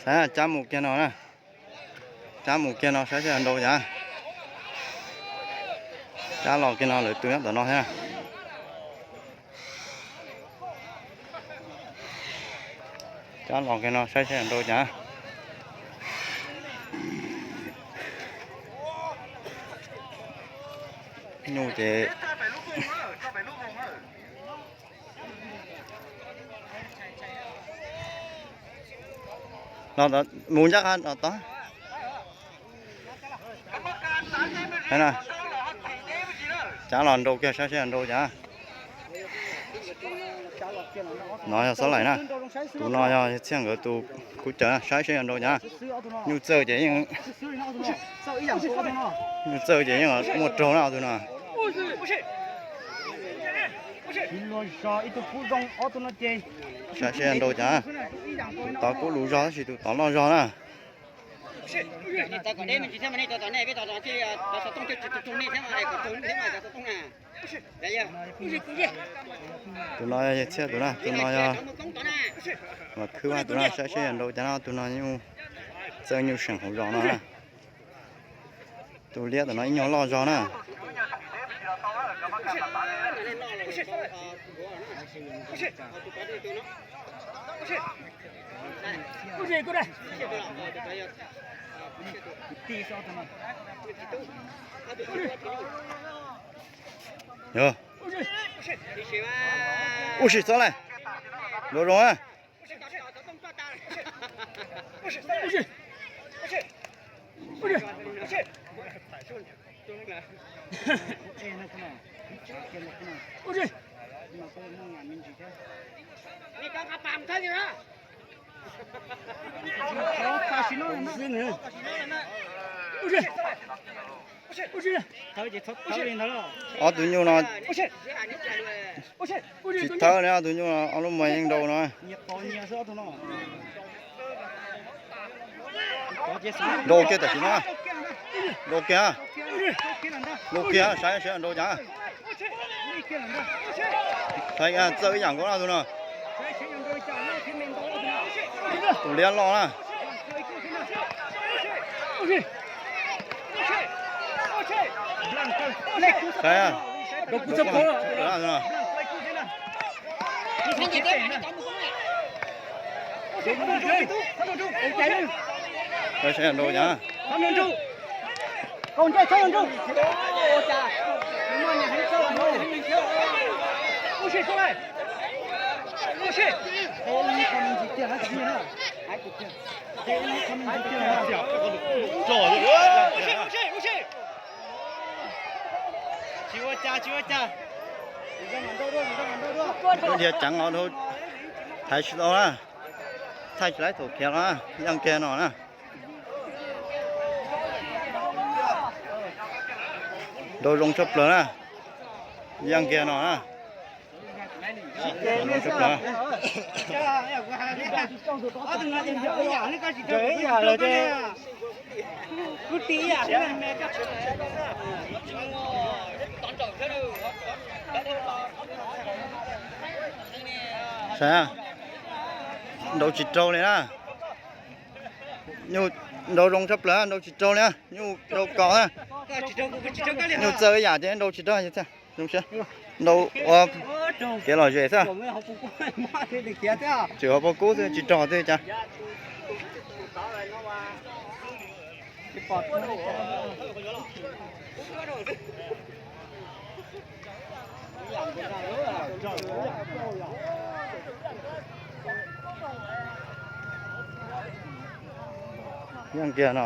Cab mus kiag no na. Cab mus kiag no saib seb nrau cas. Cab los kiag no lawv tus nyob tom no thiab. Cab los kiag no saib seb nrau cas. Nyuj ces mus ncaj qha tod. Cab los nrau kiag saib seb nrau cas. No yog Xob Laim na. Tus no yog Txhiaj nkawd tus kub cawv na, saib seb nrau cas. Nyuj txawj ces yeej, nyuj txawj ces yeej muaj raug na tus no. Saib seb nrau cas. Tus tod kuj lus zog tab sis tus tod loj zog na. Tus no yog Txhiaj tus na, tus no yog Vam Khwb tus na, saib seb yog nrau cas no, tus no nyuj txawj nyuj seem hauv zos no na. Tus liab tus no ib nyuag loj zog na. Yog. Ub sis, Xob Laim, nrau zoo na. Ob tug nyuj no tsis thawb li, ob tug nyuj no ob lub muag yeej nrau no. Nrau kiag tam sim no. Nrau kiag, nrau kiag saib seb nrau cas. Saib txawj ib yam nkaus na tus no. Tus liab loj na. Saib, saib nrau cas. Lub diav ceev os, thaiv tsis tau na, thaij tsis laib thaum khiav los, yeej kiag no na. Nrau zoo tshaj plaws na, yeej kiag no na. Saib, nrau tsis raug li na. Nyuj nrau zoo tshaj plaws, nrau tsis raug li, nyuj nrau kos na. Nyuj txawj ib yam ces nrau tsis raug. Nrau ua kev lom zem xwb. Tseem hauv paus kub xwb tsis raug xwb cas. Yeej kiag no.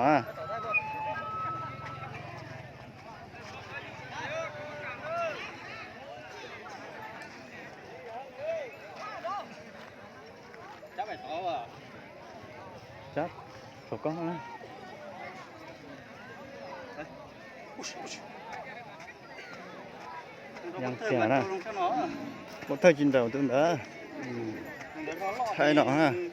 Yeej kiag na. Ua thawj tsis nrawm tus ntawd. Thaij no na.